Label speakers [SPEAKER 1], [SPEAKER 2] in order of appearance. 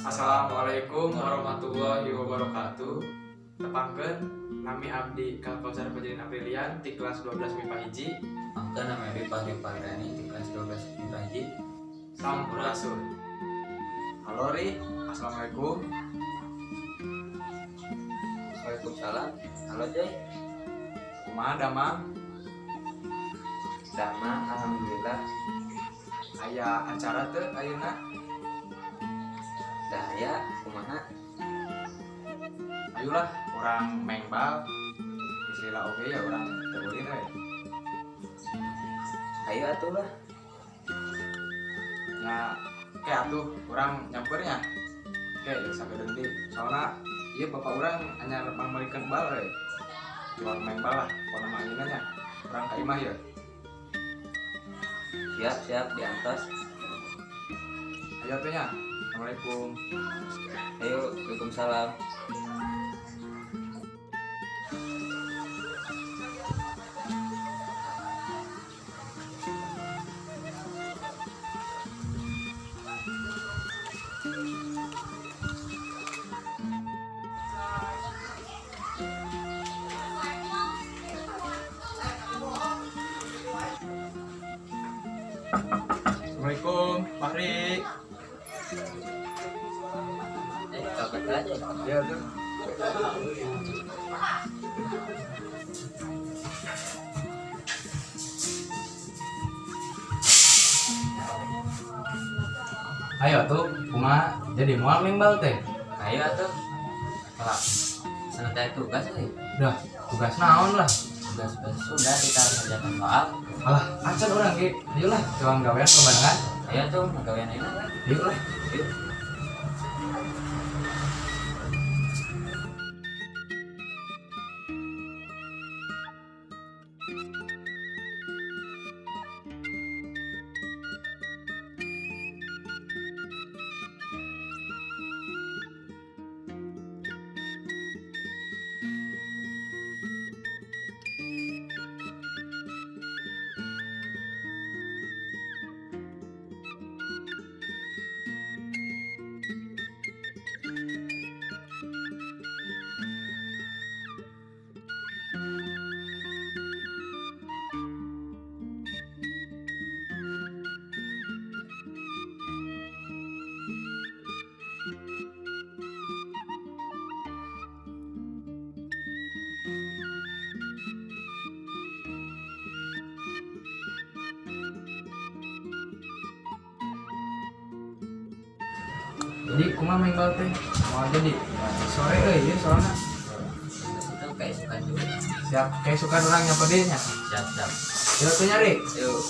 [SPEAKER 1] Assalamualaikum warahmatullahi wabarakatuh. Tepangkeun, nami abdi Kalkausar Fajrin Aprilian di kelas 12 MIPA 1.
[SPEAKER 2] Maka nama Ebi Fahri Fardani di kelas 12 MIPA 1.
[SPEAKER 1] Sampurasun. Halo, Ri, assalamualaikum.
[SPEAKER 2] Waalaikumsalam. Halo, Joy.
[SPEAKER 1] Kumaha damang?
[SPEAKER 2] Damang, alhamdulillah.
[SPEAKER 1] Aya acara teu ayeuna?
[SPEAKER 2] Dah ya, kumaha?
[SPEAKER 1] Ayolah, urang mengbal. Geus lila oge ya urang teu ulin we.
[SPEAKER 2] Ayo atuh lah.
[SPEAKER 1] Ya, kayak atuh urang nyampernya. Oke, ya sampai deui. Soalna ieu bapak urang anyar mangmeulikeun bal we. Jual main bal lah, pokona mah ayeuna nya. Urang ka imah ya.
[SPEAKER 2] Siap, siap, diantos.
[SPEAKER 1] Ayo atuh nya. Assalamualaikum.
[SPEAKER 2] Ayo, waalaikumsalam.
[SPEAKER 1] Assalamualaikum, Fahri.
[SPEAKER 2] Eh, kabar aja.
[SPEAKER 1] Ya tuh. Ayo tuh, kumaha jadi moal mengbal teh?
[SPEAKER 2] Ayo atuh. Lah, selesai tugas euy.
[SPEAKER 1] Dah, tugas naon lah.
[SPEAKER 2] Tugas bahasa Sunda kita harus ngerjakan soal.
[SPEAKER 1] Alah, acan urang ge. Ayolah, tuang gawean kebarengan.
[SPEAKER 2] Ayo atuh, gawean ayeuna lah.
[SPEAKER 1] Ayo lah.
[SPEAKER 2] Yuk.
[SPEAKER 1] Jadi kumaha main bal teh? Moal jadi. Sore euy ieu soalna.
[SPEAKER 2] Itu kayak suka juga.
[SPEAKER 1] Siap, kayak suka orang nyapa deui nya.
[SPEAKER 2] Siap, siap.
[SPEAKER 1] Ayo tuh nyari.
[SPEAKER 2] Yuk.